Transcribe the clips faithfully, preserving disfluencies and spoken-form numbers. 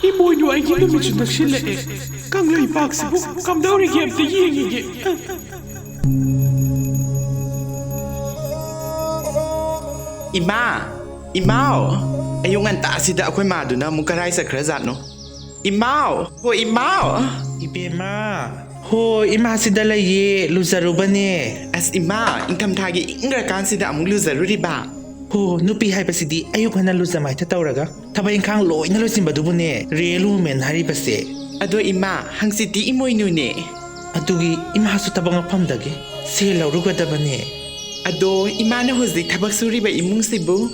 ꯏꯃꯣꯏꯅꯨ, ꯑꯩꯒꯤ ꯅꯨꯃꯤꯠꯁꯨ ꯅꯛꯁꯤꯜꯂꯛꯑꯦ꯫ ꯀꯪꯂꯩꯄꯥꯛꯁꯤꯕꯨ ꯀꯝꯗꯧꯔꯤꯒꯦ ꯑꯝꯇ ꯌꯦꯡꯉꯤꯒꯦ꯫ ꯏꯃꯥ! ꯏꯃꯥꯎ! ꯑꯌꯨꯛ ꯉꯟꯇꯥꯁꯤꯗ ꯑꯩꯈꯣꯏ ꯃꯥꯗꯨꯅ ꯑꯃꯨꯛ ꯀꯔꯥꯏ ꯆꯠꯈ꯭ꯔꯖꯥꯠꯅꯣ? ꯏꯃꯥꯎ! ꯍꯣ ꯏꯃꯥꯎ! ꯏꯕꯦꯝꯃ! ꯍꯣ, ꯏꯃꯥꯁꯤꯗ ꯂꯩꯌꯦ, ꯂꯨꯖꯔꯨꯕꯅꯦ꯫ ꯑꯁ ꯏꯃꯥ, ꯏꯪꯊꯝꯊꯥꯒꯤ ꯏꯪꯈ꯭ꯔꯀꯥꯟꯁꯤꯗ ꯑꯃꯨꯛ ꯂꯨꯖꯔꯨꯔꯤꯕ? ꯍꯣ, ꯅꯨꯄꯤ ꯍꯥꯏꯕꯁꯤꯗꯤ ꯑꯌꯨꯛ ꯉꯟꯅ ꯂꯨꯖ ꯃꯥꯏꯊ ꯇꯧꯔꯒ ꯊꯕꯛ ꯏꯪꯈꯥꯡ ꯂꯣꯏꯅ ꯂꯣꯏꯁꯤꯟꯕꯗꯨꯕꯨꯅꯦ real woman ꯍꯥꯏꯔꯤꯕꯁꯦ꯫ ꯑꯗꯣ ꯏꯃꯥ, ꯍꯪꯆꯤꯠꯇꯤ ꯏꯃꯣꯏꯅꯨꯅꯦ꯫ ꯑꯗꯨꯒꯤ ꯏꯃꯥꯁꯨ ꯊꯕꯛ ꯃꯐꯝꯗꯒꯤ ꯁꯦꯜ ꯂꯧꯔꯨꯒꯗꯕꯅꯦ꯫ ꯑꯗꯣ ꯏꯃꯥꯅ ꯍꯧꯖꯤꯛ ꯊꯕꯛ ꯁꯨꯔꯤꯕ ꯏꯃꯨꯡꯁꯤꯕꯨ?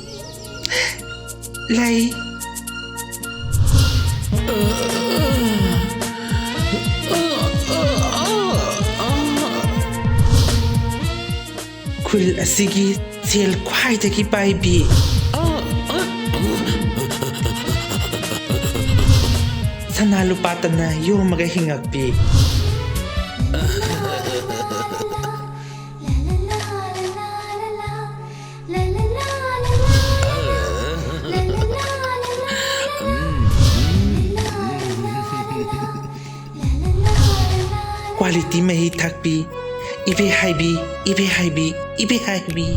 ꯂꯩ꯫ ꯈꯨꯜ ꯑꯁꯤꯒꯤ ꯁꯦꯜ ꯈ꯭ꯋꯥꯏꯗꯒꯤ ꯄꯥꯏꯕꯤ, ꯁꯅꯥ ꯂꯨꯄꯥꯇꯅ ꯌꯣꯝꯃꯒ ꯍꯤꯡꯉꯛꯄꯤ꯫ Quality ꯃꯍꯤ ꯊꯛꯄꯤ, ꯏꯕꯦ ꯍꯥꯏꯕꯤ, ꯏꯕꯦ ꯍꯥꯏꯕꯤ, ꯏꯕꯦ ꯍꯥꯏꯕꯤ꯫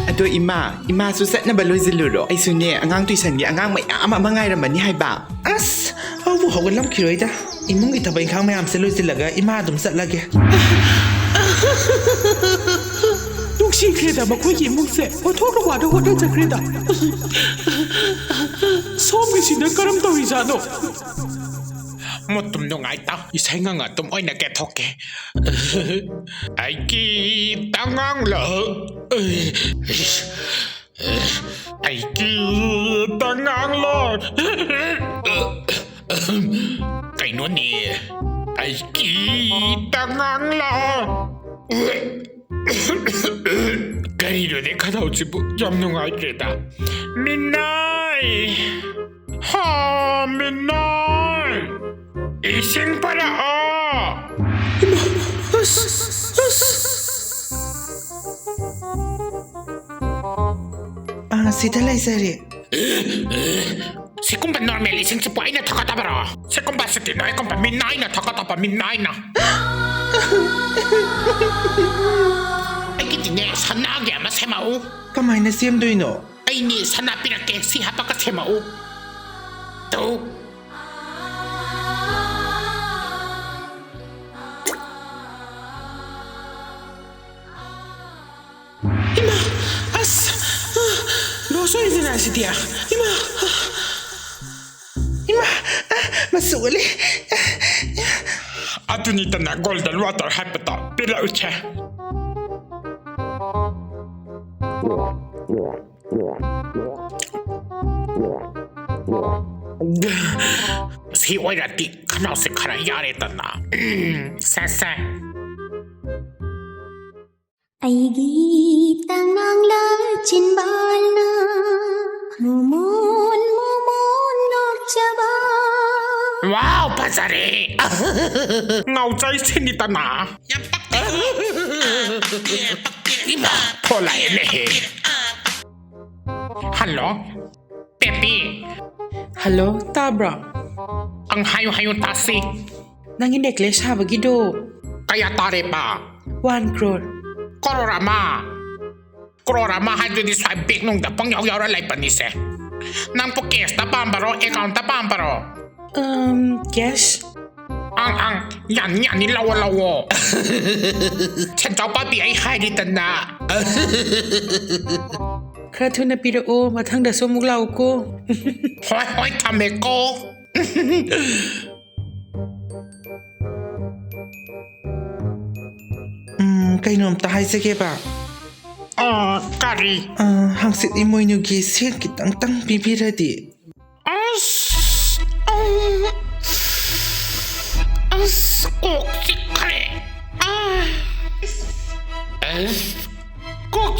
ꯑꯗꯣ ꯏꯃꯥ, ꯏꯃꯥꯁꯨ ꯆꯠꯅꯕ ꯂꯣꯏꯁꯤꯜꯂꯨꯔꯣ꯫ ꯑꯩꯁꯨꯅꯦ, ꯑꯉꯥꯡ tuitionꯒꯤ ꯑꯉꯥꯡ ꯃꯌꯥꯝ ꯑꯃ ꯉꯥꯏꯔꯝꯃꯅꯤ ꯍꯥꯏꯕ꯫ ꯑꯁ, ꯍꯧꯕꯨ ꯍꯧꯒꯠꯂꯝꯈꯤꯔꯣꯏꯗ꯫ ꯏꯃꯨꯡꯒꯤ ꯊꯕꯛ ꯏꯪꯈꯥꯡ ꯃꯌꯥꯝꯁꯦ ꯂꯣꯏꯁꯤꯜꯂꯒ ꯏꯃꯥ ꯑꯗꯨꯝ ꯆꯠꯂꯒꯦ꯫ ꯅꯨꯡꯁꯤꯈ꯭ꯔꯦꯗ ꯃꯈꯣꯏꯒꯤ ꯏꯃꯨꯡꯁꯦ꯫ ꯑꯣꯟꯊꯣꯛꯅ ꯋꯥꯅ ꯍꯣꯠꯅꯖꯈ꯭ꯔꯦꯗ꯫ ꯁꯣꯝꯒꯤꯁꯤꯅ ꯀꯔꯝ ꯇꯧꯔꯤꯖꯥꯠꯅꯣ? ꯃꯇꯨꯝ ꯅꯨꯡꯉꯥꯏꯇ ꯏꯁꯩ ꯉꯪ ꯑꯗꯨꯝ ꯑꯣꯏꯅ ꯀꯦꯊꯣꯛꯀꯦ꯫ ꯑꯩꯒꯤ ꯇꯉꯥꯡꯂ, ꯑꯩꯒꯤ ꯇꯉꯥꯡꯂ꯫ ꯀꯩꯅꯣꯅꯦ? ꯑꯩꯒꯤ ꯇꯉꯥꯡꯂ꯫ ꯑꯩ ꯂꯣꯏꯔꯦ, ꯈꯅꯥꯎꯁꯤꯕꯨ ꯌꯥꯝ ꯅꯨꯡꯉꯥꯏꯇ꯭ꯔꯦꯗ꯫ ꯃꯤꯅꯥꯏ! ꯍꯥ, ꯃꯤꯅꯥꯏ! ꯏꯁꯤꯡ ꯄꯨꯔꯛꯑꯣ! ꯑꯥ, ꯁꯤꯗ ꯂꯩꯖꯔꯦ꯫ ꯁꯤꯒꯨꯝꯕ ꯅꯣꯔꯃꯦꯜ ꯏꯁꯤꯡꯁꯤꯕꯨ ꯑꯩꯅ ꯊꯛꯀꯗꯕꯔꯣ? ꯁꯤꯒꯨꯝꯕꯁꯤꯗꯤ ꯅꯣꯏꯒꯨꯝꯕ ꯃꯤꯅꯥꯏꯅ ꯊꯛꯀꯗꯕ, ꯃꯤꯅꯥꯏꯅ꯫ ꯑꯩꯒꯤꯗꯤꯅꯦ, ꯁꯅꯥꯒꯤ ꯑꯃ ꯁꯦꯝꯃꯛꯎ꯫ ꯀꯃꯥꯏꯅ ꯁꯦꯝꯗꯣꯏꯅꯣ? ꯑꯩꯅꯦ, ꯁꯅꯥ ꯄꯤꯔꯛꯀꯦ, ꯁꯤ ꯍꯥꯞꯄꯒ ꯁꯦꯝꯃꯛꯎ꯫ ꯇꯧ꯫ ꯏꯃꯥ! ꯑꯁ! ꯂꯣꯁ ꯑꯣꯏꯗꯅ ꯁꯤꯗꯤ꯫ ꯏꯃꯥ! ꯏꯃꯥ! ꯑ, ꯃꯆꯨ ꯑꯣꯜꯂꯦ꯫ ꯑꯗꯨꯅꯤꯗꯅ ꯒꯣꯜꯗꯟ ꯋꯥꯇꯔ ꯍꯥꯏꯕꯗꯣ꯫ ꯄꯤꯔꯛꯎꯁꯦ꯫ ꯁꯤ ꯑꯣꯏꯔꯗꯤ ꯈꯅꯥꯎꯁꯦ ꯈꯔ ꯌꯥꯔꯦꯗꯅ꯫ ꯎꯝ, ꯁꯦ, ꯁꯦ꯫ ꯑꯩꯒꯤ ꯇꯉꯥꯡꯂ ꯆꯤꯟꯕꯥꯜꯅ ꯃꯣꯃꯣꯟ ꯃꯣꯃꯣꯟ ꯅꯣꯛꯆꯕ꯫ ꯋꯥꯎ, ꯐꯖꯔꯦ꯫ ꯉꯥꯎꯖꯩ ꯁꯤꯅꯤꯗꯅ꯫ ꯌꯥꯝ ꯄꯛꯇꯦ꯫ ꯏꯃꯥ, ꯐꯣꯟ ꯂꯥꯛꯑꯦꯅꯦꯍꯦ꯫ Hello, baby. ꯍꯜꯂꯣ, ꯇꯥꯕ꯭ꯔꯣ? ꯑꯪ, ꯍꯥꯏꯌꯨ, ꯍꯥꯏꯌꯨ, ꯇꯥꯁꯤ꯫ ꯅꯪꯒꯤ ꯅꯦꯀ꯭ꯂꯦꯁ ꯁꯥꯕꯒꯤꯗꯣ꯫ ꯀꯌꯥ ꯇꯥꯔꯦꯕ? One crore꯫ ꯀꯔꯣꯔ ꯑꯃ? ꯀꯔꯣꯔ ꯑꯃ ꯍꯥꯏꯗꯨꯗꯤ ꯁ꯭ꯋꯥꯏ ꯕꯦꯛ ꯅꯨꯡꯗ ꯄꯪꯌꯥꯎ ꯌꯥꯎꯔ ꯂꯩꯕꯅꯤꯁꯦ꯫ ꯅꯪꯕꯨ ꯀꯦꯁꯇ ꯄꯥꯝꯕꯔꯣ, ꯑꯦꯀꯥꯎꯟꯇ ꯄꯥꯝꯕꯔꯣ? ꯑꯝ, ꯀꯦꯁ꯫ ꯑꯪ, ꯑꯪ, ꯌꯥꯅꯤ, ꯌꯥꯅꯤ, ꯂꯧꯑꯣ, ꯂꯧꯑꯣ꯫ ꯁꯦꯟꯖꯥꯎ ꯄꯥꯕꯤ, ꯑꯩ ꯍꯥꯏꯔꯤꯗꯅ꯫ ꯈꯔ ꯊꯨꯅ ꯄꯤꯔꯛꯑꯣ, ꯃꯊꯪꯗꯁꯨ ꯑꯃꯨꯛ ꯂꯥꯛꯎꯀꯣ꯫ ꯍꯣꯏ, ꯍꯣꯏ, ꯊꯝꯃꯦꯀꯣ꯫ ꯎꯝ, ꯀꯩꯅꯣꯝꯇ ꯍꯥꯏꯖꯒꯦꯕ꯫ ꯑ, ꯀꯔꯤ? ꯑ, ꯍꯪꯆꯤꯠ ꯏꯃꯣꯏꯅꯨꯒꯤ ꯁꯦꯛ ꯈꯤꯇꯪꯇꯪ ꯄꯤꯕꯤꯔꯗꯤ꯫ ꯑꯁ! ꯑꯁ! ꯀꯣꯛ ꯆꯤꯛꯈ꯭ꯔꯦ! ꯑ! ꯑꯁ! ꯀꯣꯛ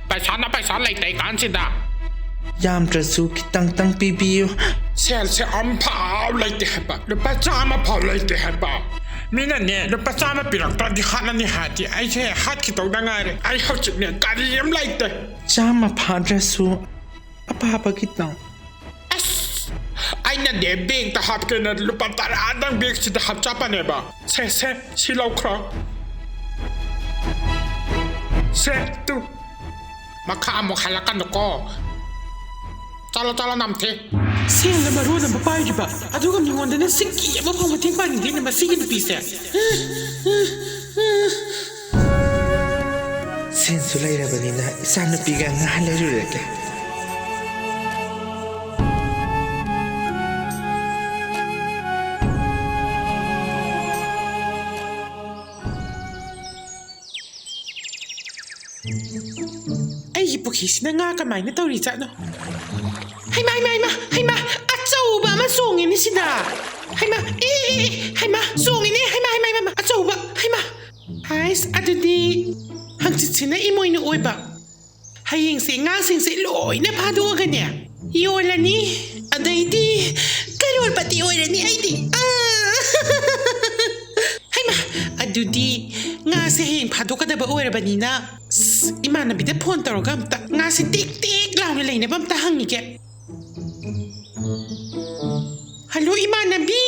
ꯄꯩꯁꯥꯅ ꯄꯩꯁꯥ ꯂꯩꯇꯦ ꯀꯥꯟꯁꯤꯗ꯫ ꯌꯥꯝꯗ꯭ꯔꯁꯨ ꯈꯤꯇꯪꯇꯪ ꯄꯤꯕꯤꯌꯨ꯫ ꯁꯦꯜꯁꯦ ꯑꯝꯐꯥꯎ ꯂꯩꯇꯦ ꯍꯥꯏꯕ, ꯂꯨꯄꯥ ꯆꯥꯝꯃ ꯐꯥꯎ ꯂꯩꯇꯦ ꯍꯥꯏꯕ꯫ ꯃꯤꯅꯅꯦ ꯂꯨꯄꯥ ꯆꯥꯝꯃ ꯄꯤꯔꯛꯇ꯭ꯔꯗꯤ ꯍꯥꯠꯂꯅꯤ ꯍꯥꯏꯔꯗꯤ ꯑꯩꯁꯦ ꯍꯥꯠꯈꯤꯗꯧꯗ ꯉꯥꯏꯔꯦ꯫ ꯑꯩ ꯍꯧꯖꯤꯛꯅꯦ ꯀꯔꯤ ꯑꯃ ꯂꯩꯇꯦ꯫ ꯆꯥꯝꯃ ꯐꯥꯗ꯭ꯔꯁꯨ ꯑꯄꯥꯕ ꯈꯤꯇꯪ꯫ ꯑꯁ, ꯑꯩꯅꯅꯦ ꯕꯦꯡꯇ ꯍꯥꯞꯀꯦꯅ ꯂꯨꯄꯥ ꯇꯔꯥꯗꯪ ꯕꯦꯡꯁꯤꯗ ꯍꯥꯞꯆꯕꯅꯦꯕ꯫ ꯁꯦ, ꯁꯦ, ꯁꯤ ꯂꯧꯈ꯭ꯔꯣ꯫ ꯁꯦ, ꯇꯨ꯫ ꯃꯈꯥ ꯑꯃꯨꯛ ꯍꯜꯂꯛꯀꯅꯨꯀꯣ꯫ ꯆꯠꯂꯣ, ꯆꯠꯂꯣ, ꯅꯝꯊꯤ꯫ ꯁꯦꯜꯅ ꯃꯔꯣꯟ ꯑꯃ ꯄꯥꯏꯔꯤꯕ, ꯑꯗꯨꯒ ꯃꯤꯉꯣꯟꯗꯅ ꯁꯤꯛꯀꯤ ꯑꯃ ꯐꯥꯎ ꯃꯇꯦꯡ ꯄꯥꯡꯅꯤꯡꯗꯦꯅꯦ ꯃꯁꯤꯒꯤ ꯅꯨꯄꯤꯁꯦ꯫ ꯁꯦꯟꯁꯨ ꯂꯩꯔꯕꯅꯤꯅ ꯏꯆꯥꯅꯨꯄꯤꯒ ꯉꯥ ꯂꯩꯔꯨꯔꯒꯦ꯫ ꯑꯩꯒꯤ ꯄꯨꯈ꯭ꯔꯤꯁꯤꯅ ꯉꯥ ꯀꯃꯥꯏꯅ ꯇꯧꯔꯤꯖꯥꯠꯅꯣ? ꯍꯩꯃꯥ, ꯍꯩꯃꯥ, ꯍꯩꯃꯥ, ꯍꯩꯃꯥ! ꯑꯆꯧꯕ ꯑꯃ ꯆꯣꯡꯉꯤꯅꯦ ꯁꯤꯗ꯫ ꯍꯩꯃꯥ, ꯑꯦ, ꯑꯦ, ꯑꯦ, ꯍꯩꯃꯥ, ꯆꯣꯡꯉꯤꯅꯦ, ꯍꯩꯃꯥ, ꯍꯩꯃꯥ, ꯍꯩꯃꯥ, ꯑꯆꯧꯕ, ꯍꯩꯃꯥ! ꯍꯥꯏꯁ, ꯑꯗꯨꯗꯤ ꯍꯪꯆꯤꯠꯁꯤꯅ ꯏꯃꯣꯏꯅꯨ ꯑꯣꯏꯕ꯫ ꯍꯌꯦꯡꯁꯦ ꯉꯥꯁꯤꯡꯁꯦ ꯂꯣꯏꯅ ꯐꯥꯗꯣꯛꯑꯒꯅꯦ, ꯌꯣꯜꯂꯅꯤ꯫ ꯑꯗꯩꯗꯤ ꯀꯔꯣꯔꯄꯇꯤ ꯑꯣꯏꯔꯅꯤ ꯑꯩꯗꯤ꯫ ꯑꯥ! ꯍꯩꯃꯥ! ꯑꯗꯨꯗꯤ ꯉꯥꯁꯦ ꯍꯌꯦꯡ ꯐꯥꯗꯣꯛꯀꯗꯕ ꯑꯣꯏꯔꯕꯅꯤꯅ, ꯑꯁ, ꯏꯃꯥꯟꯅꯕꯤꯗ ꯐꯣꯟ ꯇꯧꯔꯒ ꯑꯝꯇ ꯉꯥꯁꯦ ꯇꯦꯛ ꯇꯦꯛ ꯂꯥꯎꯅ ꯂꯩꯅꯕ ꯑꯝꯇ ꯍꯪꯉꯤꯒꯦ꯫ ꯍꯜꯂꯣ, ꯏꯃꯥꯟꯅꯕꯤ!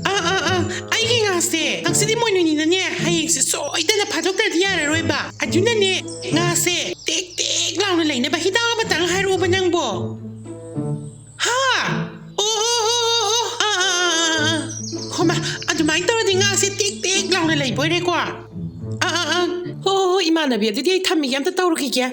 ꯑꯥ, ꯑꯥ, ꯑꯥ, ꯑꯩꯒꯤ ꯉꯥꯁꯦ ꯍꯪꯆꯤꯠ ꯏꯃꯣꯏꯅꯨꯅꯤꯅꯅꯦ, ꯍꯌꯦꯡꯁꯦ ꯁꯣꯏꯗꯅ ꯐꯥꯗꯣꯛꯇ꯭ꯔꯗꯤ ꯌꯥꯔꯔꯣꯏꯕ꯫ ꯑꯗꯨꯅꯅꯦ, ꯉꯥꯁꯦ ꯇꯦꯛ ꯇꯦꯛ ꯂꯥꯎꯅ ꯂꯩꯅꯕ ꯍꯤꯗꯥꯛ ꯑꯃꯇꯪ ꯍꯥꯏꯔꯛꯑꯣꯕ ꯅꯪꯕꯣ꯫ ꯍꯥ? ꯑꯣ, ꯑꯣ, ꯑꯣ, ꯑꯣ, ꯑꯣ, ꯑꯥ, ꯑꯥ, ꯑꯥ, ꯑꯥ, ꯑꯥ꯫ ꯍꯣꯃꯥ, ꯑꯗꯨꯃꯥꯏꯅ ꯇꯧꯔꯗꯤ ꯉꯥꯁꯦ ꯇꯦꯛ ꯇꯦꯛ ꯂꯥꯎꯅ ꯂꯩꯕ ꯑꯣꯏꯔꯦꯀꯣ? ꯑꯥ, ꯑꯥ, ꯑꯥ꯫ ꯍꯣ, ꯍꯣ, ꯍꯣ, ꯏꯃꯥꯟꯅꯕꯤ, ꯑꯗꯨꯗꯤ ꯑꯩ ꯊꯝꯃꯤꯒꯦ, ꯑꯝꯇ ꯇꯧꯔꯨꯈꯤꯒꯦ꯫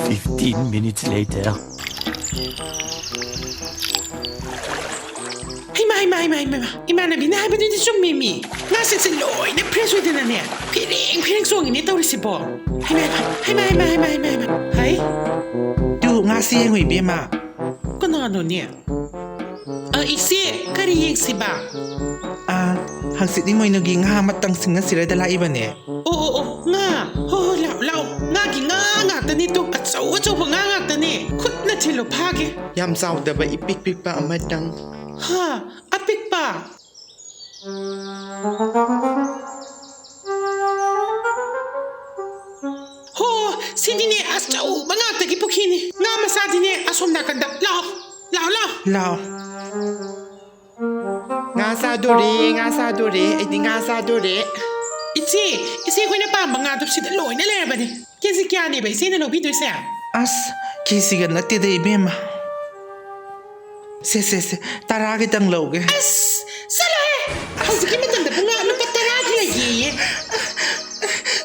Fifteen minutes later. ꯍꯩꯃꯥ, ꯍꯩꯃꯥ, ꯍꯩꯃꯥ, ꯍꯩꯃꯥ, ꯍꯩꯃꯥ꯫ ꯏꯃꯥꯟꯅꯕꯤꯅ ꯍꯥꯏꯕꯗꯨꯗꯤ ꯆꯨꯝꯃꯤ ꯃꯤ꯫ ꯉꯥꯁꯤꯡꯁꯦ ꯂꯣꯏꯅ fresh ꯑꯣꯏꯗꯅꯅꯦ, ꯐꯤꯔꯦꯡ ꯐꯤꯔꯦꯡ ꯆꯣꯡꯉꯤꯅꯦ ꯇꯧꯔꯤꯁꯤꯕꯣ꯫ ꯍꯩꯃꯥ, ꯍꯩꯃꯥ, ꯍꯩꯃꯥ, ꯍꯩꯃꯥ, ꯍꯩꯃꯥ, ꯍꯩꯃꯥ, ꯍꯩꯃꯥ꯫ ꯍꯩ꯫ ꯇꯨ, ꯉꯥꯁꯤ ꯌꯦꯡꯉꯨ, ꯏꯕꯦꯝꯃ꯫ ꯀꯅꯥꯅꯣꯅꯦ? ꯑ, ꯏꯆꯦ, ꯀꯔꯤ ꯌꯦꯡꯁꯤꯕ? ꯑ, ꯍꯪꯆꯤꯠ ꯏꯃꯣꯏꯅꯨꯒꯤ ꯉꯥ ꯑꯃꯇꯪ ꯁꯤꯡꯅꯁꯤꯔꯗ ꯂꯥꯛꯏꯕꯅꯦ꯫ ꯑꯣ, ꯑꯣ, ꯑꯣ, ꯉꯥ꯫ ꯍꯣ, ꯍꯣ, ꯂꯥꯛꯑꯣ, ꯂꯥꯛꯑꯣ꯫ ꯉꯥꯒꯤ ꯉꯥ ꯉꯥꯛꯇꯅꯤ ꯇꯨ꯫ ꯑꯆꯧ ꯑꯆꯧꯕ ꯉꯥ ꯉꯥꯛꯇꯅꯤ꯫ ꯈꯨꯠꯅ ꯊꯤꯜꯂꯨ, ꯐꯥꯒꯦ꯫ ꯌꯥꯝ ꯆꯥꯎꯗꯕ, ꯏꯄꯤꯛ ꯄꯤꯛꯄ ꯑꯃꯇꯪ꯫ ꯍꯥ, ꯑꯄꯤꯛꯄ? ꯍꯣ, ꯁꯤꯗꯤꯅꯦ, ꯑꯆꯧꯕ ꯉꯥꯛꯇꯒꯤ ꯄꯨꯈ꯭ꯔꯤꯅꯤ꯫ ꯉꯥ ꯃꯆꯥꯗꯤꯅꯦ, ꯑꯁꯣꯝ ꯅꯥꯀꯟꯗ꯫ ꯂꯥꯛꯑꯣ, ꯂꯥꯛꯑꯣ, ꯂꯥꯛꯑꯣ꯫ ꯂꯥꯛꯑꯣ꯫ ꯉꯥ ꯆꯥꯗꯣꯔꯦ, ꯉꯥ ꯆꯥꯗꯣꯔꯦ, ꯑꯩꯗꯤ ꯉꯥ ꯆꯥꯗꯣꯔꯦ꯫ ꯏꯆꯦ, ꯏꯆꯦ, ꯑꯩꯈꯣꯏꯅ ꯄꯥꯝꯕ ꯉꯥꯗꯣ ꯁꯤꯗ ꯂꯣꯏꯅ ꯂꯩꯔꯕꯅꯤ꯫ ꯀꯦꯖꯤ ꯀꯌꯥꯅꯦꯕ ꯏꯆꯦꯅ ꯂꯧꯕꯤꯗꯣꯏꯁꯦ? ꯑꯁ, ꯀꯦꯖꯤꯒ ꯅꯠꯇꯦꯗ, ꯏꯕꯦꯝꯃ꯫ ꯁꯦ, ꯁꯦ, ꯁꯦ, ꯇꯔꯥꯒꯤꯇꯪ ꯂꯧꯒꯦ꯫ ꯑꯁ, ꯆꯠꯂꯣꯍꯦ! ꯍꯧꯖꯤꯛꯀꯤ ꯃꯇꯝꯗ ꯄꯨꯡ ꯂꯨꯄꯥ ꯇꯔꯥꯒꯤ ꯂꯩꯒꯦꯌꯦ꯫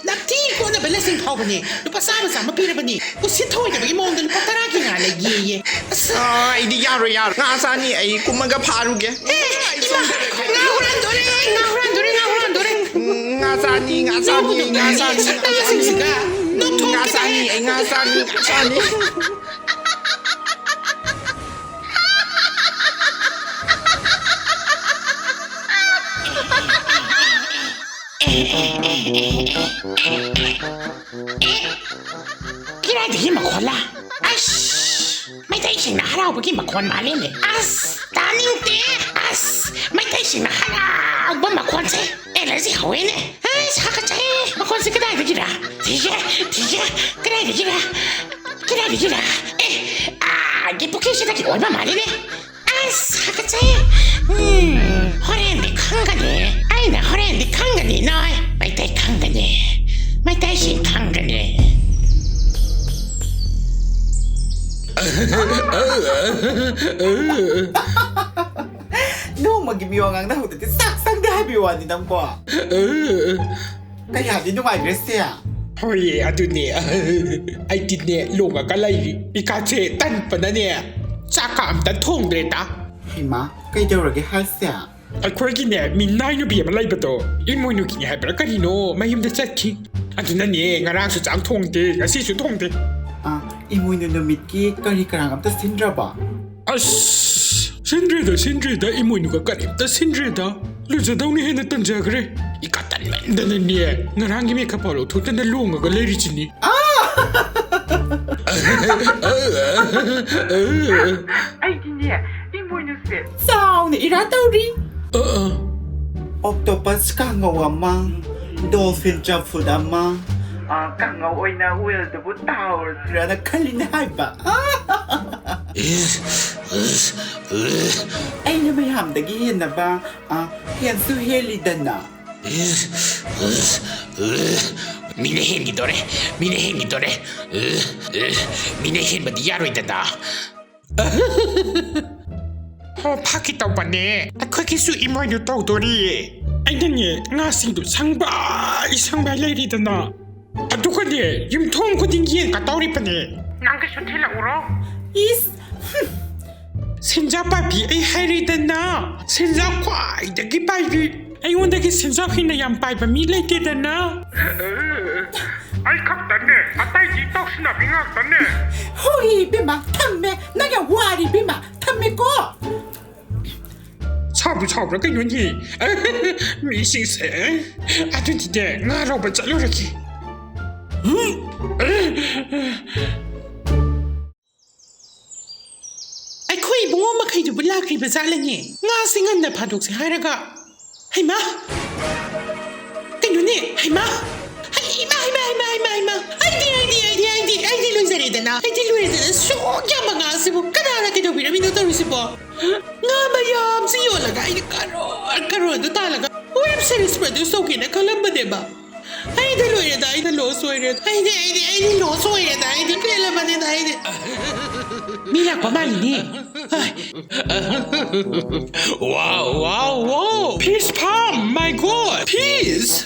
ꯅꯝꯊꯤ ꯀꯣꯠꯅꯕ ꯂꯁꯤꯡ ꯐꯥꯎꯕꯅꯦ꯫ ꯂꯨꯄꯥ ꯆꯥꯝꯃ, ꯆꯥꯝꯃ ꯄꯤꯔꯕꯅꯤ꯫ ꯎꯁꯤꯠ ꯊꯑꯣꯏꯗꯕꯒꯤ ꯃꯑꯣꯡꯗ ꯂꯨꯄꯥ ꯇꯔꯥꯒꯤ ꯉꯥ ꯂꯩꯒꯦꯌꯦ꯫ ꯑꯁ꯫ ꯑꯥ, ꯑꯩꯗꯤ ꯌꯥꯔꯣꯏ, ꯌꯥꯔꯣꯏ꯫ ꯉꯥ ꯆꯥꯅꯤ, ꯑꯩ ꯀꯨꯝꯃꯒ ꯐꯥꯔꯨꯒꯦ꯫ ꯑꯦ, ꯏꯃꯥ, ꯉꯥ ꯍꯨꯔꯥꯟꯗꯣꯔꯦ, ꯉꯥ ꯍꯨꯔꯥꯟꯗꯣꯔꯦ, ꯉꯥ ꯍꯨꯔꯥꯟꯗꯣꯔꯦ꯫ ꯎꯝ, ꯉꯥ ꯆꯥꯅꯤ, ꯉꯥ ꯆꯥꯅꯤ, ꯉꯥ ꯆꯥꯅꯤ, ꯉꯥ ꯆꯥꯅꯤ꯫ ꯁꯛꯇꯥꯁꯤꯡꯁꯤꯒ ꯅꯣꯛꯊꯣꯛꯀꯦ ꯉꯥ ꯆꯥꯅꯤ, ꯇꯧꯔꯦ꯫ ꯑꯩ ꯉꯥ ꯆꯥꯅꯤ, ꯉꯥ ꯆꯥꯅꯤ꯫ ꯀꯗꯥꯏꯗꯒꯤ ꯃꯈꯣꯜꯂ? ꯑꯁ, ꯃꯩꯇꯩꯁꯤꯡꯅ ꯍꯔꯥꯎꯕꯒꯤ ꯃꯈꯣꯜ ꯃꯥꯜꯂꯤꯅꯦ꯫ ꯑꯁ, ꯇꯥꯅꯤꯡꯗꯦ꯫ ꯑꯁ, ꯃꯩꯇꯩꯁꯤꯡꯅ ꯍꯔꯥꯎꯕ ꯃꯈꯣꯜꯁꯦ ꯑꯦꯂꯔꯖꯤ ꯍꯧꯋꯦꯅꯦ꯫ ꯑꯁ, ꯍꯥꯀꯠꯆꯩ꯫ ꯃꯈꯣꯜꯁꯦ ꯀꯗꯥꯏꯗꯒꯤꯔ? ꯊꯤꯒꯦ, ꯊꯤꯒꯦ꯫ ꯀꯗꯥꯏꯗꯒꯤꯔ? ꯀꯗꯥꯏꯗꯒꯤꯔ? ꯑꯦ, ꯑꯥꯒꯤ ꯄꯨꯈ꯭ꯔꯤꯁꯤꯗꯒꯤ ꯑꯣꯏꯕ ꯃꯥꯜꯂꯤꯅꯦ꯫ ꯑꯁ, ꯍꯥꯀꯠꯆꯩ꯫ ꯎꯝ, ꯍꯣꯔꯦꯟꯗꯤ ꯈꯪꯒꯅꯤ꯫ ꯑꯩꯅ ꯍꯣꯔꯦꯟꯗꯤ ꯈꯪꯒꯅꯤ ꯅꯣꯏ꯫ ꯃꯩꯇꯩ ꯈꯪꯒꯅꯤ꯫ ꯃꯩꯇꯩꯁꯤꯡ ꯈꯪꯒꯅꯤ꯫ ꯅꯣꯡꯃꯒꯤ ꯃꯤꯋꯥ ꯉꯥꯡꯅꯍꯧꯗꯗꯤ ꯆꯥꯛ ꯆꯪꯗꯦ ꯍꯥꯏꯕꯒꯤ ꯋꯥꯅꯤ ꯅꯪꯕꯣ꯫ ꯀꯌꯥꯗꯤ ꯅꯨꯡꯉꯥꯏꯈ꯭ꯔꯦ ꯁꯦ꯫ ꯍꯣꯏꯌꯦ, ꯑꯗꯨꯅꯦ꯫ ꯑꯩꯗꯤꯅꯦ, ꯂꯣꯡꯉꯒ ꯂꯩꯔꯤ꯫ ꯏꯀꯥꯁꯦ ꯇꯟꯕꯅꯅꯦ, ꯆꯥꯛꯀ ꯑꯝꯇ ꯊꯣꯡꯗ꯭ꯔꯦꯗ꯫ ꯏꯃꯥ, ꯀꯩꯗꯧꯔꯒꯦ ꯍꯥꯏꯁꯦ? ꯑꯩꯈꯣꯏꯒꯤꯅꯦ, ꯃꯤꯅꯥꯏ ꯅꯨꯄꯤ ꯑꯃ ꯂꯩꯕꯗꯣ, ꯏꯃꯣꯏꯅꯨꯒꯤꯅꯦ ꯍꯥꯏꯕ꯭ꯔꯥ ꯀꯔꯤꯅꯣ, ꯃꯌꯨꯝꯗ ꯆꯠꯈꯤ꯫ ꯑꯗꯨꯅꯅꯦ, ꯉꯔꯥꯡꯁꯨ ꯆꯥꯛ ꯊꯣꯡꯗꯦ, ꯉꯁꯤꯁꯨ ꯊꯣꯡꯗꯦ꯫ ꯑ, ꯏꯃꯣꯏꯅꯨ ꯅꯨꯃꯤꯠꯀꯤ ꯀꯔꯤ ꯀꯔꯥꯡ ꯑꯝꯇ ꯁꯤꯟꯗ꯭ꯔꯕꯣ? ꯑꯁ, ꯁꯤꯟꯗ꯭ꯔꯦꯗ, ꯁꯤꯟꯗ꯭ꯔꯦꯗ, ꯏꯃꯣꯏꯅꯨꯒ ꯀꯔꯤꯝꯇ ꯁꯤꯟꯗ꯭ꯔꯦꯗ꯫ ꯂꯨꯖꯗꯧꯅ ꯍꯦꯟꯅ ꯇꯟꯖꯈ꯭ꯔꯦ꯫ ꯏꯀꯥ ꯇꯟꯃꯟꯗꯅꯅꯦ, ꯉꯔꯥꯡꯒꯤ ꯃꯦꯀꯞ ꯐꯥꯎ ꯂꯧꯊꯣꯛꯇꯅ ꯂꯣꯡꯉꯒ ꯂꯩꯔꯤꯁꯤꯅꯤ꯫ ꯑꯩꯗꯤꯅꯦ, ꯏꯃꯣꯏꯅꯨꯁꯦ ꯆꯥꯎꯅ ꯏꯔꯥ ꯇꯧꯔꯤ꯫ ꯑ, ꯑ꯫ ꯑꯣꯛꯇꯣꯄꯁ ꯀꯥꯡꯉꯧ ꯑꯃ, ꯗꯣꯜꯐꯤꯟ ꯆꯝꯐꯨꯠ ꯑꯃ꯫ ꯑ, ꯀꯥꯡꯉꯧ ꯑꯣꯏꯅ ꯋꯦꯜꯗꯨꯕꯨ ꯇꯥꯎꯔꯁꯤꯔꯅ ꯈꯜꯂꯤꯅꯦ ꯍꯥꯏꯕ꯫ ꯑꯩꯅ ꯃꯌꯥꯝꯗꯒꯤ ꯍꯦꯟꯅꯕ, ꯑ, ꯍꯦꯟꯁꯨ ꯍꯦꯜꯂꯤꯗꯅ꯫ ꯃꯤꯅ ꯍꯦꯟꯈꯤꯗꯣꯔꯦ, ꯃꯤꯅ ꯍꯦꯟꯈꯤꯗꯣꯔꯦ꯫ ꯃꯤꯅ ꯍꯦꯟꯕꯗꯤ ꯌꯥꯔꯣꯏꯗꯅ꯫ ꯍꯣ, ꯐꯥꯒꯤ ꯇꯧꯕꯅꯦ꯫ ꯑꯩꯈꯣꯏꯒꯤꯁꯨ ꯏꯃꯣꯏꯅꯨ ꯇꯧꯗꯣꯔꯤꯌꯦ꯫ ꯑꯩꯅꯅꯦ, ꯉꯥꯁꯤꯡꯗꯣ ꯁꯪꯕ, ꯁꯪꯕ ꯂꯩꯔꯤꯗꯅ꯫ ꯑꯗꯨꯒꯅꯦ, ꯌꯨꯝꯊꯣꯡ ꯈꯨꯗꯤꯡ ꯌꯦꯟ ꯀꯠꯇꯧꯔꯤꯕꯅꯦ꯫ ꯅꯪꯒꯤꯁꯨ ꯊꯤꯜꯂꯛꯎꯔꯣ? ꯏꯁ, ꯍꯨꯝ꯫ ꯁꯦꯟꯖꯥ ꯄꯥꯏꯕꯤ ꯑꯩ ꯍꯥꯏꯔꯤꯗꯅ, ꯁꯦꯟꯖꯥ ꯈ꯭ꯋꯥꯏꯗꯒꯤ ꯄꯥꯏꯕꯤ꯫ ꯑꯩꯉꯣꯟꯗꯒꯤ ꯁꯦꯟꯖꯥ ꯍꯦꯟꯅ ꯌꯥꯝ ꯄꯥꯏꯕ ꯃꯤ ꯂꯩꯇꯦꯗꯅ꯫ ꯑꯩ ꯈꯛꯇꯅꯦ, ꯑꯇꯩꯗꯤ ꯇꯧꯁꯤꯟꯅꯕꯤ ꯉꯥꯛꯇꯅꯦ꯫ ꯍꯣꯏ, ꯏꯕꯦꯝꯃ, ꯊꯝꯃꯦ꯫ ꯅꯪ ꯌꯥꯝ ꯋꯥꯔꯤ, ꯏꯕꯦꯝꯃ꯫ ꯊꯝꯃꯦꯀꯣ꯫ ꯁꯥꯎꯕꯨ ꯁꯥꯎꯕ꯭ꯔꯥ ꯀꯩꯅꯣꯅꯦ? ꯃꯤꯁꯤꯡꯁꯦ꯫ ꯑꯗꯨꯗꯤꯅꯦ, ꯉꯥ ꯂꯧꯕ ꯆꯠꯂꯨꯔꯒꯦ꯫ ꯑꯩꯈꯣꯏ ꯏꯕꯨꯡꯉꯣ ꯃꯈꯩꯗꯨꯕꯨ ꯂꯥꯛꯈ꯭ꯔꯤꯕ ꯖꯥꯠꯂꯅꯦ? ꯉꯥꯁꯤ ꯉꯟꯅ ꯐꯥꯗꯣꯛꯁꯦ ꯍꯥꯏꯔꯒ꯫ ꯍꯩꯃꯥ! ꯀꯩꯅꯣꯅꯦ? ꯍꯩꯃꯥ! ꯍꯩꯃꯥ, ꯍꯩꯃꯥ, ꯍꯩꯃꯥ, ꯍꯩꯃꯥ, ꯍꯩꯃꯥ! ꯑꯩꯗꯤ, ꯑꯩꯗꯤ, ꯑꯩꯗꯤ, ꯑꯩꯗꯤ, ꯑꯩꯗꯤ ꯂꯣꯏꯖꯔꯦꯗꯅ! ꯑꯩꯗꯤ ꯂꯣꯏꯔꯦꯗꯅ! ꯁꯨꯛ ꯌꯥꯝꯕ ꯉꯥꯁꯤꯕꯨ ꯀꯅꯥꯅ ꯀꯩꯗꯧꯕꯤꯔꯝꯃꯤꯅꯣ ꯇꯧꯔꯤꯁꯤꯕꯣ? ꯉꯥ ꯃꯌꯥꯝꯁꯤ ꯌꯣꯜꯂꯒ ꯑꯩꯅ ꯀꯔꯣꯔ ꯀꯔꯣꯔꯗ ꯇꯥꯜꯂꯒ web series produce ꯇꯧꯒꯦꯅ ꯈꯜꯂꯝꯕꯅꯦꯕ꯫ ꯑꯩꯗꯤ ꯂꯣꯏꯔꯦꯗ, ꯑꯩꯗꯤ loss ꯑꯣꯏꯔꯦ꯫ ꯑꯩꯗꯤ, ꯑꯩꯗꯤ, ꯑꯩꯗꯤ loss ꯑꯣꯏꯔꯦꯗ, ꯑꯩꯗꯤ ꯄꯦꯜꯂꯕꯅꯤꯗ, ꯑꯩꯗꯤ꯫ ꯃꯤ ꯂꯥꯛꯄ ꯃꯥꯜꯂꯤꯅꯦ꯫ Wow, wow, wow! Fish farm! My God! Fish!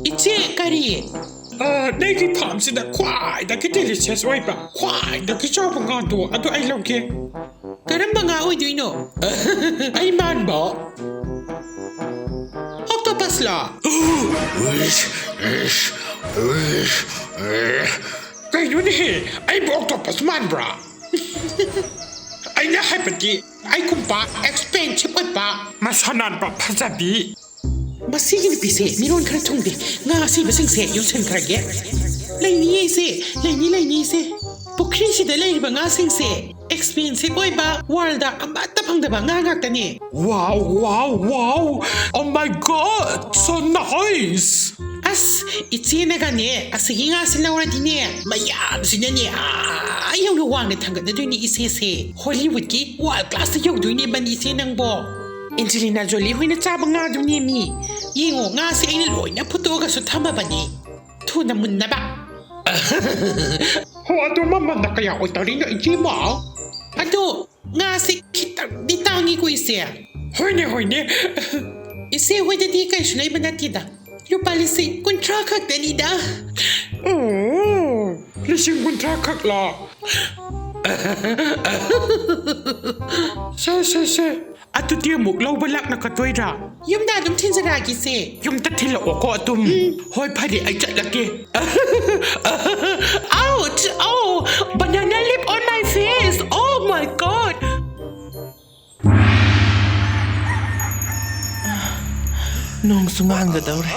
ꯏꯆꯦ, ꯀꯔꯤ? ꯑ, ꯅꯪꯒꯤ farmꯁꯤꯗ ꯈ꯭ꯋꯥꯏꯗꯒꯤ delicious ꯑꯣꯏꯕ, ꯈ꯭ꯋꯥꯏꯗꯒꯤ ꯆꯥꯎꯕ ꯉꯥꯗꯣ ꯑꯗꯨ ꯑꯩ ꯂꯧꯒꯦ꯫ ꯀꯔꯝꯕ ꯉꯥ ꯑꯣꯏꯗꯣꯏꯅꯣ? ꯑꯩ ꯃꯥꯟꯕ? Octopus ꯂꯣ? ꯀꯩꯅꯣꯅꯦꯍꯦ? ꯑꯩꯕꯨ octopus ꯃꯥꯟꯕ꯭ꯔꯥ? ꯑꯩꯅ ꯍꯥꯏꯕꯗꯤ ꯑꯩꯒꯨꯝꯕ expensive ꯑꯣꯏꯕ, ꯃꯁꯥ ꯅꯥꯟꯕ, ꯐꯖꯕꯤ꯫ ꯃꯁꯤꯒꯤ ꯅꯨꯄꯤꯁꯦ ꯃꯤꯔꯣꯟ ꯈꯔ ꯊꯨꯡꯗꯦ꯫ ꯉꯥ ꯑꯁꯤꯕꯁꯤꯡꯁꯦ ꯌꯣꯟꯁꯤꯟꯈ꯭ꯔꯒꯦ꯫ ꯂꯩꯅꯤꯌꯦ ꯏꯆꯦ, ꯂꯩꯅꯤ, ꯂꯩꯅꯤ ꯏꯆꯦ꯫ ꯄꯨꯈ꯭ꯔꯤꯁꯤꯗ ꯂꯩꯔꯤꯕ ꯉꯥꯁꯤꯡꯁꯦ expensive ꯑꯣꯏꯕ, world ꯑꯃꯠꯇ ꯐꯪꯗꯕ ꯉꯥ ꯉꯥꯛꯇꯅꯦ꯫ Wow, wow, wow! Oh my God, so nice! ꯑꯁ, ꯏꯆꯦꯅꯒꯅꯦ ꯑꯁꯤꯒꯤ ꯉꯥꯁꯦ ꯂꯧꯔꯗꯤꯅꯦ, ꯃꯌꯥꯝꯁꯤꯅꯅꯦ ꯑꯥ ꯌꯧꯅ ꯋꯥꯡꯅ ꯊꯥꯡꯒꯠꯅꯗꯣꯏꯅꯦ ꯏꯆꯦꯁꯦ꯫ Hollywoodꯀꯤ world classꯇ ꯌꯧꯗꯣꯏꯅꯦꯕꯅꯤ ꯏꯆꯦ ꯅꯪꯕꯣ꯫ Angelina Jolie ꯍꯣꯏꯅ ꯆꯥꯕ ꯉꯥꯗꯨꯅꯦꯃꯤ꯫ ꯌꯦꯡꯉꯣ, ꯉꯥꯁꯦ ꯑꯩꯅ ꯂꯣꯏꯅ ꯐꯨꯠꯇꯣꯛꯑꯒꯁꯨ ꯊꯝꯃꯕꯅꯤ, ꯊꯨꯅ ꯃꯨꯟꯅꯕ꯫ ꯍꯣ, ꯑꯗꯨ ꯃꯃꯜꯅ ꯀꯌꯥ ꯑꯣꯏꯗꯣꯔꯤꯅꯣ, ꯏꯆꯦꯃ? ꯑꯗꯣ ꯉꯥꯁꯦ ꯈꯤꯇꯪꯗꯤ ꯇꯥꯡꯉꯤꯀꯣ, ꯏꯆꯦ꯫ ꯍꯣꯏꯅꯦ, ꯍꯣꯏꯅꯦ꯫ ꯏꯆꯦ ꯍꯣꯏꯗꯗꯤ ꯀꯩꯁꯨ ꯂꯩꯕ ꯅꯠꯇꯦꯗ, ꯂꯨꯄꯥ ꯂꯤꯁꯤꯡ ꯀꯨꯟꯊ꯭ꯔꯥ ꯈꯛꯇꯅꯤꯗ꯫ ꯑꯣ, ꯂꯤꯁꯤꯡ ꯀꯨꯟꯊ꯭ꯔꯥ ꯈꯛꯂꯣ? ꯁꯦ, ꯁꯦ, ꯁꯦ꯫ ꯑꯗꯨꯗꯤ ꯑꯃꯨꯛ ꯂꯧꯕ ꯂꯥꯛꯂꯛꯀꯗꯣꯏꯔꯥ? ꯌꯨꯝꯗ ꯑꯗꯨꯝ ꯊꯤꯟꯖꯔꯛꯑꯒꯦ, ꯏꯆꯦ꯫ ꯌꯨꯝꯗ ꯊꯤꯜꯂꯛꯑꯣꯀꯣ ꯑꯗꯨꯝ꯫ ꯎꯝ꯫ ꯍꯣꯏ, ꯐꯔꯦ, ꯑꯩ ꯆꯠꯂꯒꯦ꯫ Ouch! Oh, banana leaf on my face! Oh my God! ꯅꯣꯡꯁꯨ ꯉꯥꯟꯒꯗꯧꯔꯦ꯫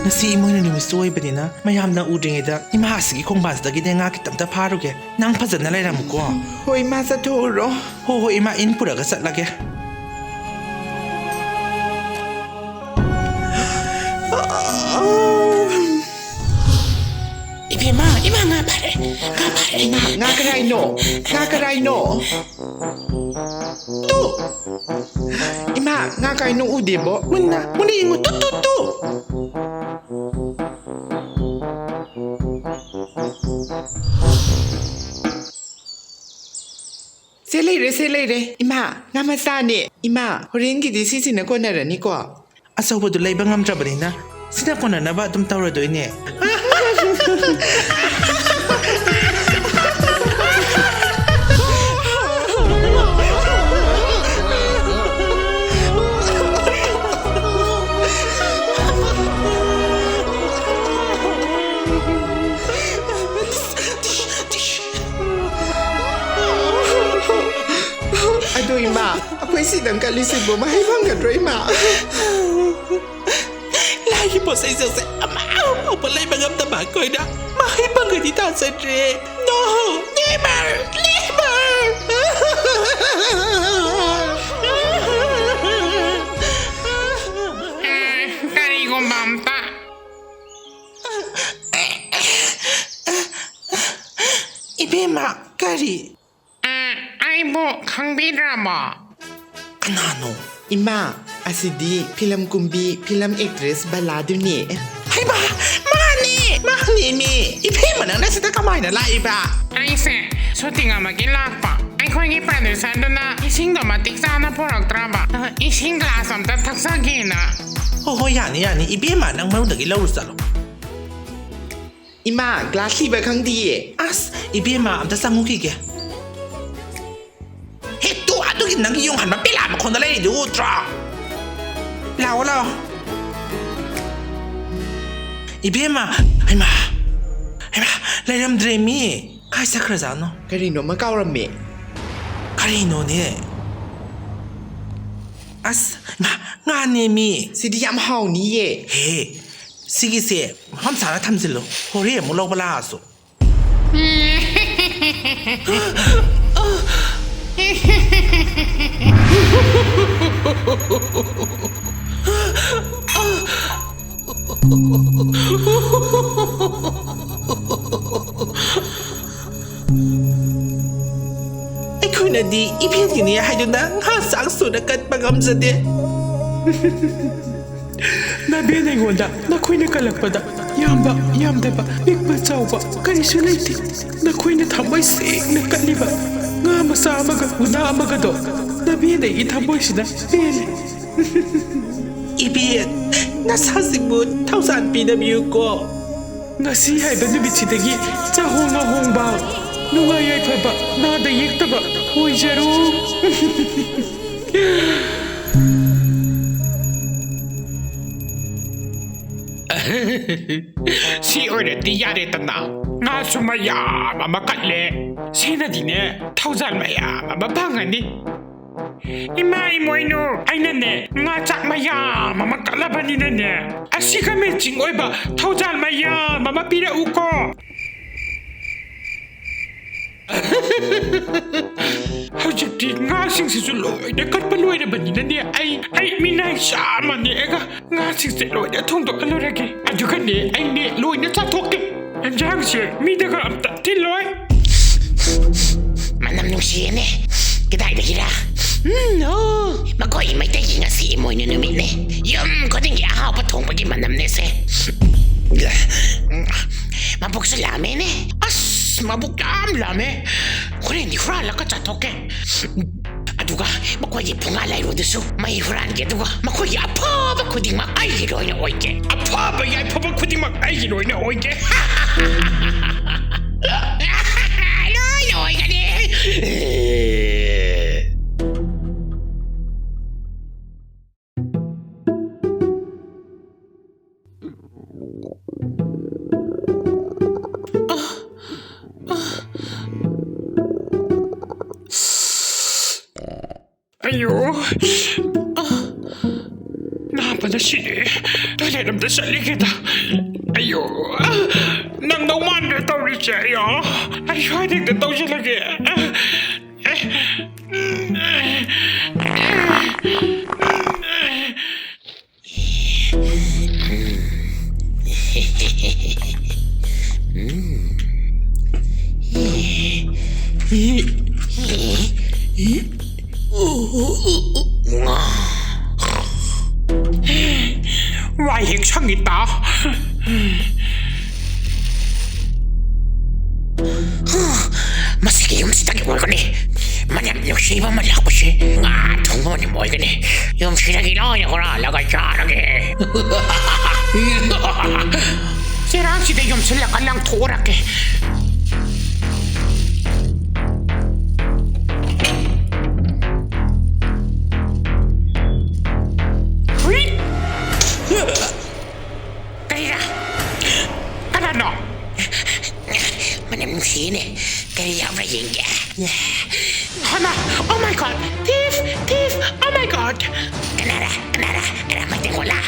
ꯉꯁꯤ ꯏꯃꯣꯏꯅꯨ ꯅꯨꯃꯤꯠꯁꯨ ꯑꯣꯏꯕꯅꯤꯅ ꯃꯌꯥꯝꯅ ꯎꯗ꯭ꯔꯤꯉꯩꯗ ꯏꯃꯥ ꯑꯁꯤꯒꯤ ꯈꯣꯡꯕꯥꯟꯁꯤꯗꯒꯤꯅꯦ ꯉꯥ ꯈꯤꯇꯪꯇ ꯐꯥꯔꯨꯒꯦ꯫ ꯅꯪ ꯐꯖꯅ ꯂꯩꯔꯝꯃꯨꯀꯣ꯫ ꯍꯣꯏ, ꯏꯃꯥ, ꯆꯠꯊꯣꯛꯎꯔꯣ꯫ ꯍꯣ ꯍꯣ, ꯏꯃꯥ, ꯏꯟ ꯄꯨꯔꯒ ꯆꯠꯂꯒꯦ꯫ ꯏꯕꯦꯝꯃ, ꯏꯃꯥ, ꯉꯥ ꯐꯥꯔꯦ, ꯉꯥ ꯐꯥꯔꯦ꯫ ꯏꯃꯥ, ꯉꯥ ꯀꯔꯥꯏꯅꯣ? ꯉꯥ ꯀꯔꯥꯏꯅꯣ? ꯇꯨ! ꯏꯃꯥ, ꯉꯥ ꯀꯥꯏꯅꯣ ꯎꯗꯦꯕꯣ? ꯃꯨꯟꯅ, ꯃꯨꯟꯅ ꯌꯦꯡꯉꯨ, ꯇꯨ, ꯇꯨ, ꯇꯨ! ꯁꯦ ꯂꯩꯔꯦ, ꯁꯦ ꯂꯩꯔꯦ꯫ ꯏꯃꯥ, ꯉꯥ ꯃꯆꯥꯅꯦ꯫ ꯏꯃꯥ, ꯍꯣꯔꯦꯟꯒꯤꯗꯤ ꯁꯤꯁꯤꯅ ꯀꯣꯟꯅꯔꯅꯤꯀꯣ꯫ ꯑꯆꯧꯕꯗꯨ ꯂꯩꯕ ꯉꯝꯗ꯭ꯔꯕꯅꯤꯅ ꯁꯤꯅ ꯀꯣꯟꯅꯅꯕ ꯑꯗꯨꯝ ꯇꯧꯔꯗꯣꯏꯅꯦ꯫ ꯏꯃꯥ, ꯑꯩꯈꯣꯏ ꯁꯤꯗꯪ ꯀꯠꯂꯤꯁꯤꯕꯨ ꯃꯍꯩ ꯐꯪꯒꯗ꯭ꯔꯣ, ꯏꯃꯥ? ꯂꯥꯏꯒꯤ ꯄꯣꯠ ꯆꯩꯁꯤꯡꯁꯦ ꯑꯃꯐꯥꯎꯕ ꯂꯩꯕ ꯉꯝꯗꯕ ꯑꯩꯈꯣꯏꯅ ꯃꯍꯩ ꯐꯪꯒꯅꯤ ꯊꯥꯖꯗ꯭ꯔꯦ꯫ No, never, never! ꯀꯔꯤꯒꯨꯝꯕ ꯑꯝꯇ꯫ ꯏꯕꯦꯝꯃ, ꯀꯔꯤ? ꯑꯩꯕꯨ ꯈꯪꯕꯤꯗ꯭ꯔꯕꯣ? ꯀꯅꯥꯅꯣ? ꯏꯃꯥ, ꯑꯁꯤꯗꯤ ꯐꯤꯂꯝ ꯀꯨꯝꯕꯤ, ꯐꯤꯂꯝ ꯑꯦꯛꯇ꯭ꯔꯦꯁ ꯕꯂꯥꯗꯨꯅꯦ꯫ ꯍꯩꯃꯥ, ꯃꯥꯅꯦ, ꯃꯥꯅꯦꯃꯤ꯫ ꯏꯕꯦꯝꯃ, ꯅꯪꯅ ꯁꯤꯗ ꯀꯃꯥꯏꯅ ꯂꯥꯛꯏꯕ? ꯑꯩꯁꯦ ꯁꯨꯇꯤꯡ ꯑꯃꯒꯤ ꯂꯥꯛꯄ꯫ ꯑꯩꯈꯣꯏꯒꯤ ꯄ꯭ꯔꯗ꯭ꯌꯨꯁꯔꯗꯨꯅ ꯏꯁꯤꯡꯗꯣ ꯃꯇꯤꯛ ꯆꯥꯅ ꯄꯨꯔꯛꯇ꯭ꯔꯕ꯫ ꯑ, ꯏꯁꯤꯡ ꯒ꯭ꯂꯥꯁ ꯑꯝꯇ ꯊꯛꯆꯒꯦꯅ꯫ ꯍꯣ, ꯍꯣꯏ, ꯌꯥꯅꯤ, ꯌꯥꯅꯤ꯫ ꯏꯕꯦꯝꯃ, ꯅꯪ ꯃꯅꯨꯡꯗꯒꯤ ꯂꯧꯔꯨ ꯆꯠꯂꯣ꯫ ꯏꯃꯥ, ꯒ꯭ꯂꯥꯁ ꯊꯤꯕ ꯈꯪꯗꯤꯌꯦ꯫ ꯑꯁ, ꯏꯕꯦꯝꯃ, ꯑꯝꯇ ꯆꯪꯉꯨꯈꯤꯒꯦ꯫ ꯍꯦ, ꯇꯨ, ꯑꯗꯨꯒꯤ ꯅꯪꯒꯤ ꯌꯣꯡꯍꯟꯕ ꯄꯦꯂꯥ ꯃꯈꯣꯡꯗ ꯂꯩꯔꯤꯗꯨ ꯎꯗ꯭ꯔꯣ? ꯂꯥꯛꯑꯣ, ꯂꯥꯛꯑꯣ꯫ ꯏꯕꯦꯝꯃ, ꯍꯩꯃꯥ, ꯍꯩꯃꯥ, ꯂꯩꯔꯝꯗ꯭ꯔꯦꯃꯤ꯫ ꯀꯥꯏ ꯆꯠꯈ꯭ꯔꯖꯥꯠꯅꯣ? ꯀꯔꯤꯅꯣꯃ ꯀꯥꯎꯔꯝꯃꯦ꯫ ꯀꯔꯤꯅꯣꯅꯦ? ꯑꯁ, ꯏꯃꯥ, ꯉꯥꯅꯦꯃꯤ꯫ ꯁꯤꯗꯤ ꯌꯥꯝ ꯍꯥꯎꯅꯤꯌꯦ꯫ ꯍꯦ, ꯁꯤꯒꯤꯁꯦ ꯃꯐꯝ ꯆꯥꯅ ꯊꯝꯖꯤꯜꯂꯨ, ꯍꯣꯔꯦꯟ ꯑꯃꯨꯛ ꯂꯧꯕ ꯂꯥꯛꯑꯁꯨ꯫ ꯑꯩꯈꯣꯏꯅꯗꯤ ꯏꯕꯦꯟꯒꯤꯅꯤ ꯍꯥꯏꯗꯨꯅ ꯉꯥ ꯆꯥꯛ ꯁꯨꯅ ꯀꯠꯄ ꯉꯝꯖꯗꯦ꯫ ꯅꯕꯦꯟ ꯑꯩꯉꯣꯟꯗ ꯅꯈꯣꯏꯅ ꯀꯜꯂꯛꯄꯗ ꯌꯥꯝꯕ, ꯌꯥꯝꯗꯕ, ꯄꯤꯛꯄ, ꯆꯥꯎꯕ ꯀꯔꯤꯁꯨ ꯂꯩꯇꯦ꯫ ꯅꯈꯣꯏꯅ ꯊꯃꯣꯏ ꯁꯦꯡꯅ ꯀꯠꯂꯤꯕ ꯉꯥ ꯃꯆꯥ ꯑꯃꯒ ꯎꯅꯥ ꯑꯃꯒꯗꯣ ꯅꯕꯦꯟ ꯑꯩꯒꯤ ꯊꯃꯣꯏꯁꯤꯗ ꯄꯦꯜꯂꯦ꯫ ꯏꯕꯦꯟ, ꯅꯁꯥꯁꯤꯡꯕꯨ ꯊꯧꯖꯥꯟ ꯄꯤꯅꯕꯤꯌꯨꯀꯣ꯫ ꯉꯁꯤ ꯍꯥꯏꯕ ꯅꯨꯃꯤꯠꯁꯤꯗꯒꯤ ꯆꯥꯍꯣꯡ ꯉꯥꯍꯣꯡꯕ, ꯅꯨꯡꯉꯥꯏ ꯌꯥꯏꯐꯕ, ꯅꯥꯗ ꯌꯦꯛꯇꯕ ꯑꯣꯏꯖꯔꯣ꯫ ꯁꯤ ꯑꯣꯏꯔꯗꯤ ꯌꯥꯔꯦꯗꯅ꯫ ꯉꯥꯁꯨ ꯃꯌꯥꯝ ꯑꯃ ꯀꯠꯂꯦ꯫ ꯁꯤꯅꯗꯤꯅꯦ, ꯊꯧꯖꯥꯜ ꯃꯌꯥꯝ ꯑꯃ ꯐꯪꯉꯅꯤ꯫ ꯏꯃꯥ ꯏꯃꯣꯏꯅꯨ, ꯑꯩꯅꯅꯦ ꯉꯥ ꯆꯥꯛ ꯃꯌꯥꯝ ꯑꯃ ꯀꯠꯂꯕꯅꯤꯅꯅꯦ, ꯑꯁꯤꯒ ꯃꯦꯆꯤꯡ ꯑꯣꯏꯕ ꯊꯧꯖꯥꯜ ꯃꯌꯥꯝ ꯑꯃ ꯄꯤꯔꯛꯎꯀꯣ꯫ ꯍꯧꯖꯤꯛꯇꯤ ꯉꯥꯁꯤꯡꯁꯤꯁꯨ ꯂꯣꯏꯅ ꯀꯠꯄ ꯂꯣꯏꯔꯕꯅꯤꯅꯅꯦ, ꯑꯩ ꯑꯩ ꯃꯤꯅꯥꯏ ꯆꯥꯝꯃ ꯅꯦꯛꯑꯒ ꯉꯥꯁꯤꯡꯁꯦ ꯂꯣꯏꯅ ꯊꯣꯡꯗꯣꯛꯍꯜꯂꯨꯔꯒꯦ꯫ ꯑꯗꯨꯒꯅꯦ ꯑꯩꯅꯦ ꯂꯣꯏꯅ ꯆꯥꯊꯣꯛꯀꯦ꯫ ꯌꯦꯟꯖꯥꯡꯁꯦ ꯃꯤꯗꯒ ꯑꯝꯇ ꯊꯤꯜꯂꯣꯏ꯫ ꯃꯅꯝ ꯅꯨꯡꯁꯤꯌꯦꯅꯦ꯫ ꯀꯗꯥꯏꯗꯒꯤꯔ? ꯎꯝ, ꯑꯣ, ꯃꯈꯣꯏ ꯃꯩꯇꯩꯒꯤ ꯉꯁꯤ ꯏꯃꯣꯏꯅꯨ ꯅꯨꯃꯤꯠꯅꯦ꯫ ꯌꯨꯝ ꯈꯨꯗꯤꯡꯒꯤ ꯑꯍꯥꯎꯕ ꯊꯣꯡꯕꯒꯤ ꯃꯅꯝꯅꯦꯁꯦ꯫ ꯃꯕꯨꯛꯁꯨ ꯂꯥꯝꯃꯦꯅꯦ꯫ ꯑꯁ, ꯃꯕꯨꯛ ꯌꯥꯝ ꯂꯥꯝꯃꯦ꯫ ꯍꯣꯔꯦꯟꯗꯤ ꯍꯨꯔꯥꯜꯂꯒ ꯆꯥꯊꯣꯛꯀꯦ꯫ ꯑꯗꯨꯒ ꯃꯈꯣꯏꯒꯤ ꯐꯨꯡꯒꯥ ꯂꯥꯏꯔꯨꯗꯨꯁꯨ ꯃꯩ ꯍꯨꯔꯥꯟꯒꯦ, ꯑꯗꯨꯒ ꯃꯈꯣꯏꯒꯤ ꯑꯐꯕ ꯈꯨꯗꯤꯡꯃꯛ ꯑꯩꯒꯤ ꯂꯣꯏꯅ ꯑꯣꯏꯒꯦ꯫ ꯑꯐꯕ ꯌꯥꯏꯐꯕ ꯈꯨꯗꯤꯡꯃꯛ ꯑꯩꯒꯤ ꯂꯣꯏꯅ ꯑꯣꯏꯒꯦ꯫ ꯂꯣꯏꯅ ꯑꯣꯏꯒꯅꯤ꯫ ꯑꯌꯣ꯫ ꯑ, ꯅꯥꯕꯅ ꯁꯤꯔꯦ꯫ ꯇꯣꯏꯂꯦꯠ ꯑꯝꯇ ꯆꯠꯂꯤꯒꯦꯗ꯫ ꯑꯌꯣ꯫ ꯑ, ꯅꯪꯗꯧ ꯃꯥꯟꯗ꯭ꯔꯦ ꯇꯧꯔꯤꯁꯦ꯫ ꯑꯌꯣ꯫ ꯑꯩ ꯁ꯭ꯋꯥꯏꯗ ꯍꯦꯛꯇ ꯇꯧꯁꯤꯜꯂꯒꯦ꯫ ꯑ, ꯑ, ꯋꯥꯏ ꯍꯦꯛ ꯁꯪꯉꯤꯇꯥ꯫ ꯃꯁꯤꯒꯤ ꯌꯨꯝꯁꯤꯗꯒꯤ ꯑꯣꯏꯒꯅꯤ꯫ ꯃꯅꯝ ꯅꯨꯡꯁꯤꯕ ꯑꯃ ꯂꯥꯛꯄꯁꯦ꯫ ꯉꯥ ꯊꯣꯡꯕ ꯃꯅꯝ ꯑꯣꯏꯒꯅꯤ꯫ ꯌꯨꯝꯁꯤꯗꯒꯤ ꯂꯣꯏꯅ ꯍꯨꯔꯥꯜꯂꯒ ꯆꯥꯔꯒꯦ꯫ ꯆꯦꯔꯥꯡꯁꯤꯗ ꯌꯣꯝꯁꯤꯜꯂꯒ ꯂꯪꯊꯣꯛꯎꯔꯛꯀꯦ꯫ ꯍꯨꯏꯠ! ꯀꯔꯤꯔꯥ? ꯀꯅꯥꯅꯣ? ꯃꯅꯝ ꯅꯨꯡꯁꯤꯅꯦ꯫ ꯀꯔꯤ ꯌꯥꯎꯕ꯭ꯔꯥ ꯌꯦꯡꯒꯦ꯫ ꯍꯥꯏꯃ! Oh my God! Thief! God! ꯀꯅꯥꯔ? ꯀꯅꯥꯔ? ꯀꯅꯥ Meitei ꯀꯣꯜꯂꯥ?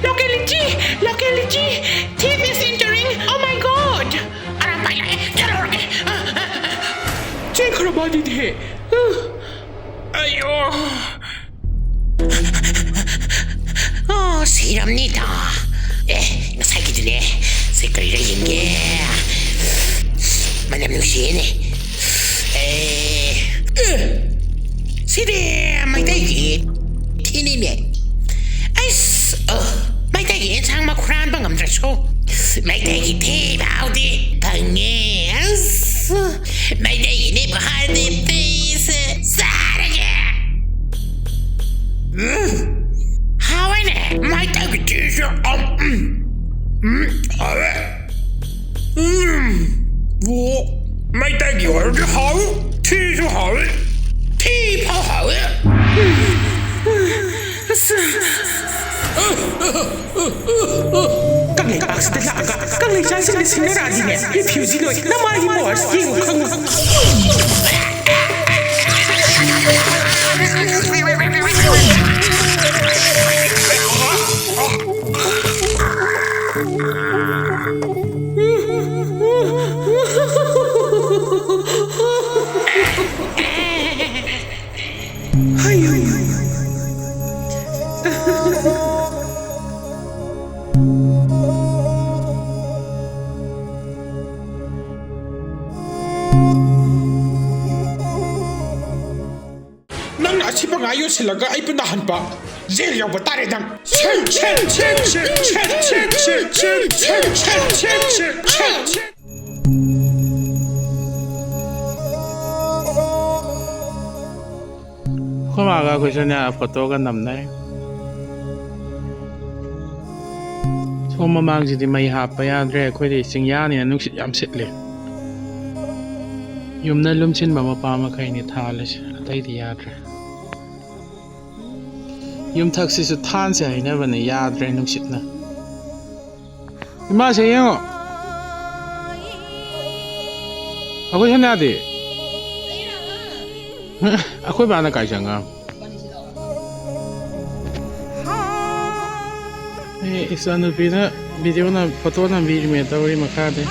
Locality! Locality! Thief is entering! Oh my God! Arambai ꯂꯥꯛꯑꯦ! ꯆꯠꯍꯧꯔꯒꯦ! ꯆꯦꯟꯈ꯭ꯔ ꯃꯥꯜꯂꯤꯅꯦꯍꯦ! ꯑꯌꯣ! ꯑꯣ, ꯁꯤꯔꯝꯅꯤꯗ꯫ ꯑꯦ, ꯉꯁꯥꯏꯒꯤꯗꯨꯅꯦ꯫ ꯁꯤ ꯀꯔꯤꯔ ꯌꯦꯡꯒꯦ꯫ ꯃꯅꯝ ꯅꯨꯡꯁꯤꯌꯦꯅꯦ꯫ ꯑꯦ, ꯑꯦ, ꯁꯤꯗꯤ ꯃꯩꯇꯩꯒꯤ ꯊꯤꯅꯤꯅꯦ꯫ ꯑꯩꯁ, ꯑ, ꯃꯩꯇꯩꯒꯤ ꯌꯦꯟꯁꯥꯡ ꯃꯈꯨꯔꯥꯟꯕ ꯉꯝꯗ꯭ꯔꯁꯨ ꯃꯩꯇꯩꯒꯤ ꯊꯤ ꯐꯥꯎꯗꯤ ꯐꯪꯉꯦ꯫ ꯑꯁ, ꯃꯩꯇꯩꯒꯤꯅꯦꯕꯨ ꯍꯥꯏꯔꯗꯤ ꯊꯤꯁꯦ ꯆꯥꯔꯒꯦ꯫ ꯎꯝ, ꯍꯥꯎꯋꯦꯅꯦ, ꯃꯩꯇꯩꯒꯤ ꯊꯤꯁꯦ꯫ ꯑꯝ, ꯎꯝ, ꯎꯝ, ꯍꯥꯎꯋꯦ꯫ ꯎꯝ, ꯑꯣ, ꯃꯩꯇꯩꯒꯤ ꯑꯣꯏꯔꯗꯤ ꯍꯥꯎꯋꯤ, ꯊꯤꯁꯨ ꯍꯥꯎꯋꯤ, ꯊꯤ ꯐꯥꯎ ꯍꯥꯎꯋꯤ꯫ ꯀꯪꯂꯩꯄꯥꯛꯁꯤꯗ ꯂꯥꯛꯑꯒ ꯀꯪꯂꯩꯆꯥꯁꯤꯡꯅ ꯁꯤꯡꯅꯔꯛꯑꯗꯤꯅꯦ, refugee ꯂꯣꯏ ꯅꯃꯥꯒꯤ ꯃꯣꯔꯁ ꯌꯦꯡꯉꯨ ꯈꯪꯉꯨ꯫ ꯅꯪꯅ ꯑꯁꯤꯕ ꯉꯥ ꯌꯣꯟꯁꯤꯜꯂꯒ ꯑꯩꯕꯨ ꯅꯥꯍꯟꯕ, ꯖꯦꯜ ꯌꯧꯕ ꯇꯥꯔꯦ ꯅꯪ꯫ Set, set, set, set, set, set, set, set, set, set, set, set, set. ꯑꯩꯈꯣꯏ ꯃꯥꯒ ꯑꯩꯈꯣꯏ ꯁꯣꯅꯤꯌꯥ ꯐꯣꯇꯣꯒ ꯅꯝꯅꯔꯦ꯫ ꯁꯣꯝ ꯃꯃꯥꯡꯁꯤꯗꯤ ꯃꯩ ꯍꯥꯞꯄ ꯌꯥꯗ꯭ꯔꯦ, ꯑꯩꯈꯣꯏꯗꯤ ꯆꯤꯡꯌꯥꯅꯤꯅ ꯅꯨꯡꯁꯤꯠ ꯌꯥꯝ ꯁꯤꯠꯂꯦ꯫ ꯌꯨꯝꯅ ꯂꯨꯝꯁꯤꯟꯕ ꯃꯄꯥ ꯃꯈꯩꯅꯤ ꯊꯥꯜꯂꯤꯁꯦ, ꯑꯇꯩꯗꯤ ꯌꯥꯗ꯭ꯔꯦ꯫ ꯌꯨꯝꯊꯛꯁꯤꯁꯨ ꯊꯥꯟꯁꯦ ꯍꯥꯏꯅꯕꯅꯦ, ꯌꯥꯗ꯭ꯔꯦ ꯅꯨꯡꯁꯤꯠꯅ꯫ ꯏꯃꯥꯁꯦ ꯌꯦꯡꯉꯣ꯫ ꯑꯩꯈꯣꯏ ꯁꯣꯅꯤꯌꯥꯗꯤ? ꯑꯩꯈꯣꯏ ꯕꯥꯅ ꯀꯥꯏ ꯆꯪꯉ? ꯑꯩ ꯏꯆꯥꯅꯨꯄꯤꯅ ꯚꯤꯗꯤꯑꯣ ꯅꯝ-, ꯐꯣꯇꯣ ꯅꯝꯕꯤꯔꯤꯃꯦ ꯇꯧꯔꯤ ꯃꯈꯥꯗꯤ꯫